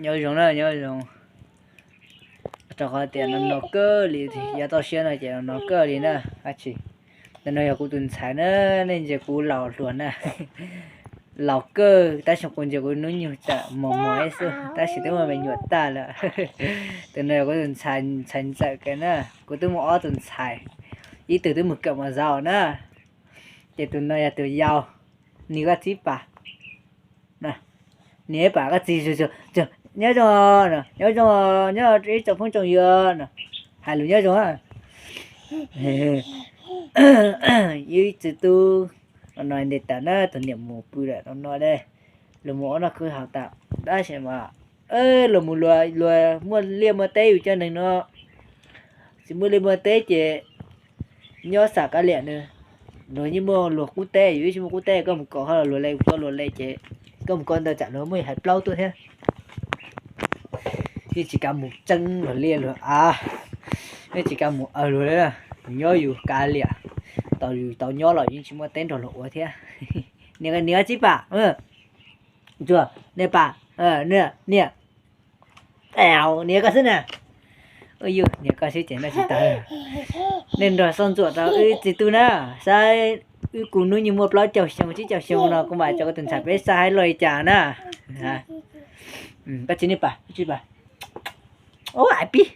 Nyob zoo na, nyob zoo. Rau qhov tias no no kawg li, yav toj siab no ces no no kawg li na. Ab tsi, ntawm no yog kuv tus ntxhais na, nej ntsia kuv laus hluas na. Laus kawg tab sis kuv ntsia kuv hnub nyoog tsam mos mos ib xwb tab sis twb muaj me nyuam tag lawm. Tus no yog kuv tus ntxhais, ntxhais ntxawm kiag na, kuv twb muaj ob tus ntxhais, ib tug twb mus kawm mos zaus na, ces tus no yog tus yau, nws koj txib pas. Niam pam koj txiv, nyob zoo, nyob zoo, nyob ib tsoom phooj tsoom ywg no, hais lus nyob zoo. Ib txiv tub no nte tas na, tus niam mus pw lawm no no de, luag mus ua noj khwv haus tas, tab sis mas luag mus luag, luag muaj liaj muaj teb yus cov neeg no tsis muaj liaj muaj teb ces nyob xam kav liam nws, luag yeej muaj luag qub teb, yus tsis muaj qub teb, koj mus kov hauj luag le, koj luag le ces koj mus kov ntawd tsam luag muab hais plaub tuaj thiab. Yeej tsis kav mus tseeb luag liaj luag av, yeej tsis kav mus aws luag li, nyob yus kav liam, tau yus tau nyob los yeej tsis muaj teb nrog luag ua thiab. Niam, niam txib pam, niam pam, niam, niam koj xwb na. Yus niam koj xwb ces noj tsis tag. Nej nrog xoj ntxuam rau wb txiv tub na, saib wb kuv hnub nyoog muaj plaub caug xyoo tsib caug xyoo no kuv mam tso kuv tus ntxhais peb saib hais loj li cas na. Koj txiv niam pam, tsis pam. Ua ais pib,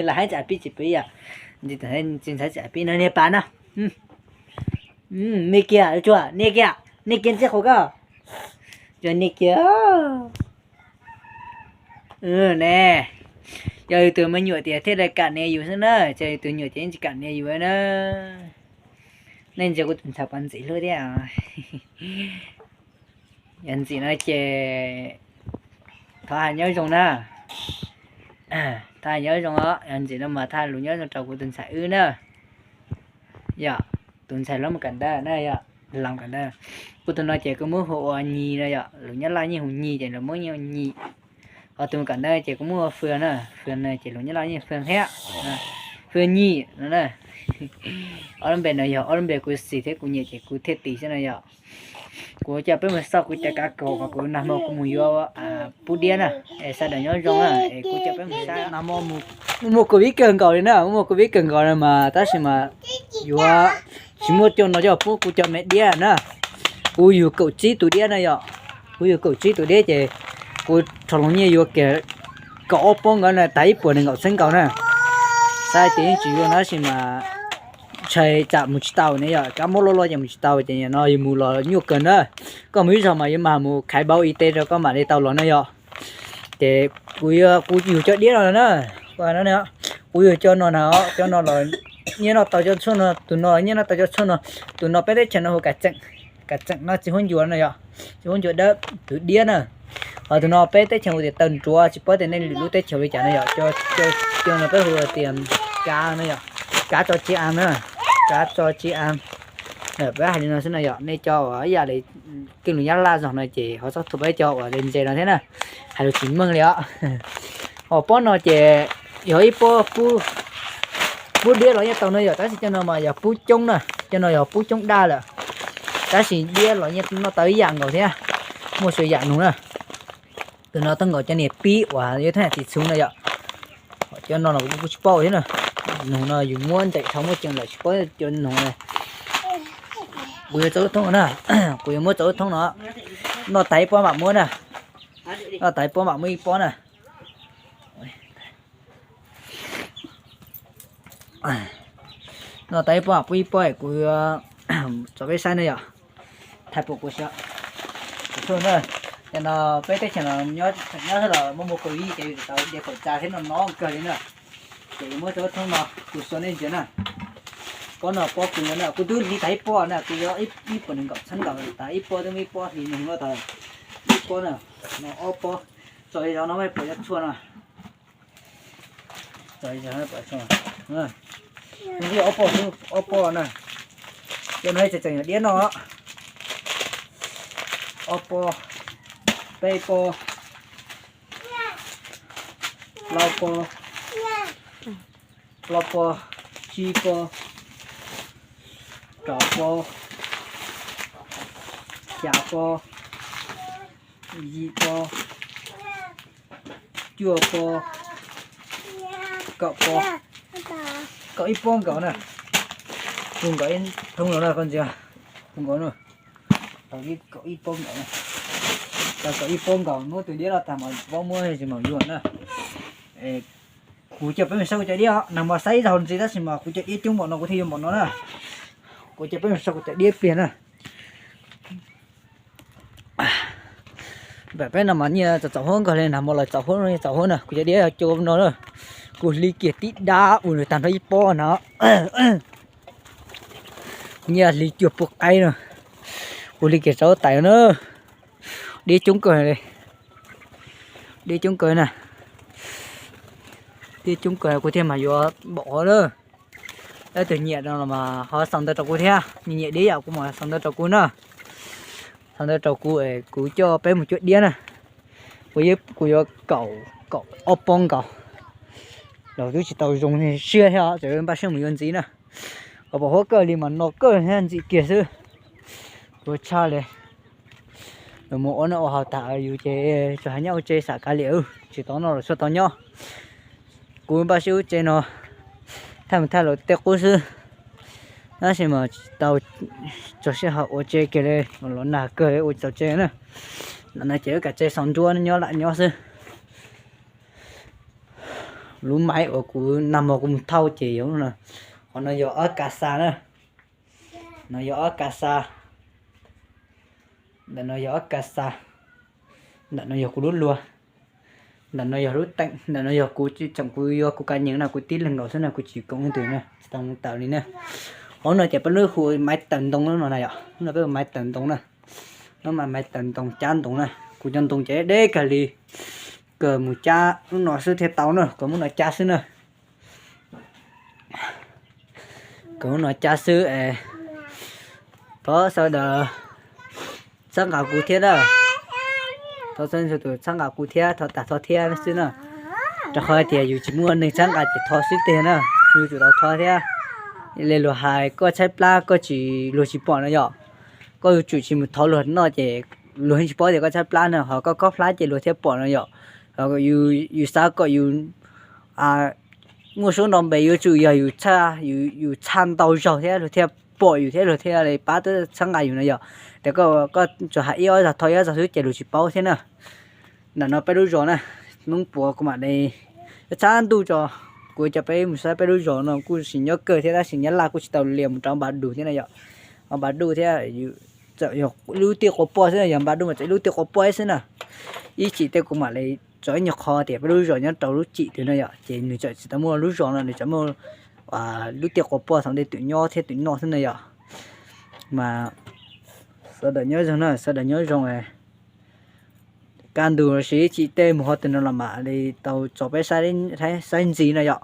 lam hais tsis ais pib tsis pib yom. Txiv ntxhais tsis ais pib no niam pam no. Niam kiag, tsuag niam kiag, niam kiag ntxim qhuav koj. Tsuag niam kiag. Ne, yog yus tus me nyuam tias thiaj li kam niam yus xwb na, ces yus tus me nyuam ces yeej tsis kam niam yus na. Nej ntsia kuv tus ntxhais puas ntxim hlub thiab. Yog ntxim no ces thov hais nyob zoo na. Thov hais nyob zoo os, yog ntxim no mas thov hais lus nyob zoo rau kuv tus ntxhais wb na. Yog, tus ntxhais hlob mus kawm ntawv na yom, los kawm ntawv. Kuv tus no ces kuv muab hu ua Nyi no yom, lus Nyab Laj yeej hu Nyi ces lus Hmoob yeej hu Nyi. Ho tus mus kawm ntawv ces kuv muab hu ua Fwj na, Fwj no ces lus Nyab Laj yeej Fwj thiab. Fwj Nyi no na. Ob lub npe no yog ob lub npe kuv xis thiab kuv nyiam ces kuv thiaj tis xwb no yom. Kuv coj peb mus xauj kuv cov kav kaum uas kuv nag hmo kuv mus yuav pub diab na, es sawv daws nyob zoo na, es kuv coj peb mus saib. Nag hmo muaj covid kawg nkaus li na, muaj covid kawg nkaus li mas tab sis mas yuav tsis muaj coj no coj pub kuv cov me diab na. Kuv yug kaum tsib tus diab na yom, kuv yug kaum tsib tus diab ces kuv rho hloov nyiaj yuav kiag kaum ob pob nkaus na, tas ib puas nees nkaum txheeb nkaus na. Saib ces yeej tsis yuav no tab sis mas ntshai tsam mus tsis tau ne yom, kab mob loj loj ces mus tsis tau ces no yus mus los nyuaj kawg na. Koj mus ib zaug mas yuav mag mus khaiv npaum i teb rau koj mam li tau los na yom. Ces kuv, kuv yug cov diab no na, kuv yug cov no na, cov no los nyiaj noj tau cov tshuaj no, tus no nyiaj noj tau cov tshuaj no, tus no peb teb chaws no hu kav tseem, kav tseem no txiv huab ncua no yom, txiv huab ncua dawb tus diab na. Ho tus no peb teb chaws hu tias taw nruav, tsis paub tias nej lwm lub teb chaws hu li cas no yom, cov no peb hu tias kav no yom, kav tso tsi as na, kav tso tsi as. Peb hais li no xwb no yom, nej cov uas ib yam li keej lus Nyab Laj zog no ces ho txhob thuam peb cov uas ntse no thiab na, hais lus tsis meej li os. Ho pob no ces yog ib pob pub diab los nyiaj tau no yom, tab sis cov no mas yog pub coob na, cov no yog pub coob daj lawm, tab sis diab los nyiaj noj tau ib yam nkaus thiab, muaj xya yam nug na. Tus no tob nkaus cov niag pib uas yuav thab yam tsis txhuv na yom. Cov no los kuv kuj tsis paub thiab na. Nug no yus muab ntes dhau muab ceev lawm tsis paub cov nug. Kuv yuav txaus lub thoob na, kuv yuav muab txaus lub thoob no. Noj tas ib pob mam muab na, noj tas ib pob mam muab ib pob na. Noj tas ib pob mam muab ib pob, kuv tso peb saib na yom. Thaij pum kuv xyov. Kuv xyov na, ces no peb teb chaws no nyob, nyob los muaj muaj covid ces yus tau de khẩu trang thiab no no kawg li na. Ces yuav muab txaus lub thoob no, kuv xyov nej ntsia na. Pob no pob kuv yuav na, kuv twb hliv tas ib pob na, kuv yuav ib puas nees nkaum txheeb nkaus tas ib pob, twb muaj ib pob hliv nug no tas ib pob na, no ob pob, tso li zog no mas puas yuav tshuaj no. Ob pob, ob pob na. Cov no tseem tseem yog diab no. Ob pob, peb pob, plaub pob, plaub pob, tsib pob, rau pob, xya pob, yim pob, Cuaj pob, kaum pob, kaum ib pob nkaus na. Tus nkaus ib thoob no na koj ntsia, tus nkaus no, kaum ib pob nkaus, tau kaum ib pob nkaus. Muab tus diab los tag mas pob muab tsis mam yuav na. Kuv coj peb mus saib kuv cov diab os, nag hmo saib ib zaug ntxiv tab sis mas kuv cov diab coob npaum no kuv thiaj yuav npaum no na. Kuv coj peb mus saib kuv cov diab pliag na. Peb no mas nyiaj txaus txaus huab nkaus li, nag hmo los txaus huab no, txaus huab na, kuv cov diab yog cua no na. Kuv hliv kiag tib dab ua nws tag nrho ib pob no. Nyiaj hliv cuaj pua qaib no. Kuv hliv kiag rau tais na. Diab coob kawg li. Diab coob kawg na. Diab coob kawg kuv thiaj mas yuav npaum qhov na. Leej twg nyiam no los mas ho xa ntawv rau kuv thiab, nyiam diab yam kuv mas xa ntawv rau kuv na. Xa ntawv rau kuv es kuv coj peb mus cuab diab na. Kuv, kuv yuav kaum, kaum ob pob nkaus. Los twb tsis tau zoo siab thiab, tseem npaj siab mus yuav ntxiv na. Kom pom huab kawg li mas no kawg thiab ntxim kiag xwb. Ua tshaj li. Lawv mus ua noj ua haus tas yus ces tsuas hais nyob ua tsev xam kav liam, tsis tau noj los tsuas tau nyob. Kuv npaj siab ua tsev no, thaj mus thaj los tej qub xwb. Tab sis mas tsis tau tso sij hawm ua tsev kiag li, los nag kawg ua tsis tau tsev na. Lam no ces wb kav tsev xaus nruab nyob lam nyob xwb. Lub maiv uas kuv nag hmo kuv mus thauj ces yog, qhov no yog ob kas xas na. No yog ob kas xas. Ntawm no yog ob kas xas. Ntawm no yog kuv lub luag. Ntawm no yog lub teem, ntawm no yog kuv tseem kuv yuav kuv kav nyeem no, kuv tib leeg nkaus xwb no, kuv tsis koom leej twg na, tsis tau mus tawm li na. Hauv no ces peb lub hu maiv tawm ntoo no na yom, no peb maiv tawm ntoo na. No mas maiv tawm ntoo cab ntoo na, kuv cov ntoo ces deb kawg li, kawg mus cab lub no xwb thiaj tau na, kawg mus no cab xwb na. Kawg mus no cab xwb es thov sawv daws txhawb nqa kuv thiab na. Thov sawv daws txhawb nqa kuv thiab, thov tas thov thiab xwb na. Rau qhov tias yus tsis muaj neeg txhawb nqa ces thov xwb tiag na, yus tsum tau thov thiab. Li luag hais koj tshaib plab koj tsis, luag tsis pom no yom. Koj yuav tsum tsis mus thov luag noj ces luag yeej tsis paub tias koj tshaib plab na, ho koj khob plab ces luag thiaj pom no yom. Yus xav kom yus muaj suab nto npe yuav tsum yog yus txhaj ntau zaug thiab luag thiaj pom yus thiab luag thiaj li pab txhawb nqa yus no yom. Tias koj tsuas hais ib ob zaug thov ib ob zaug xwb ces luag tsis paub thiab na. Ntawm no peb lub zos na, Hmoob Puav kuv mam li txhab ntuj tso, kuv coj peb mus saib peb lub zos no kuj tsis nyob kawg thiab tab sis Nyab Laj kuj tsis tau lias mus rau Npa Dum thiab na yom. Npa Dum thiab txawm yog lub tiaj quas poj xwb na, yog Npa Dum mas txawm lub tiaj quas poj xwb na. Ib chim tej kuv mam li tso ib nyuag qho tias peb lub zos nyob rau lub txim twg no yom, ces nws txawm tsis tau muaj lub zos no, nws txawm muaj lub tiaj quas poj thaum ntej twm nyob thiab twm noj xwb na yom. Mas sawv daws nyob zoo na, sawv daws nyob zoo. Kaj ntug los sis ib chim tej mus qhov twg no los mam li tau tso peb saib ntxiv no yom.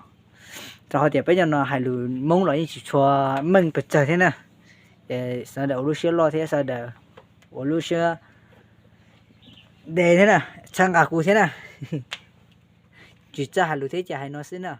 Rau qhov tias peb nyob no hais lus Hmoob los yeej tsis tshua meej pes tsawg thiab na. Ces sawv daws ua lub siab loj thiab sawv daws ua lub siab ntev thiab na, txhawb nqa kuv thiab na. Tsis txawj hais lus thiab ces hais no xwb na.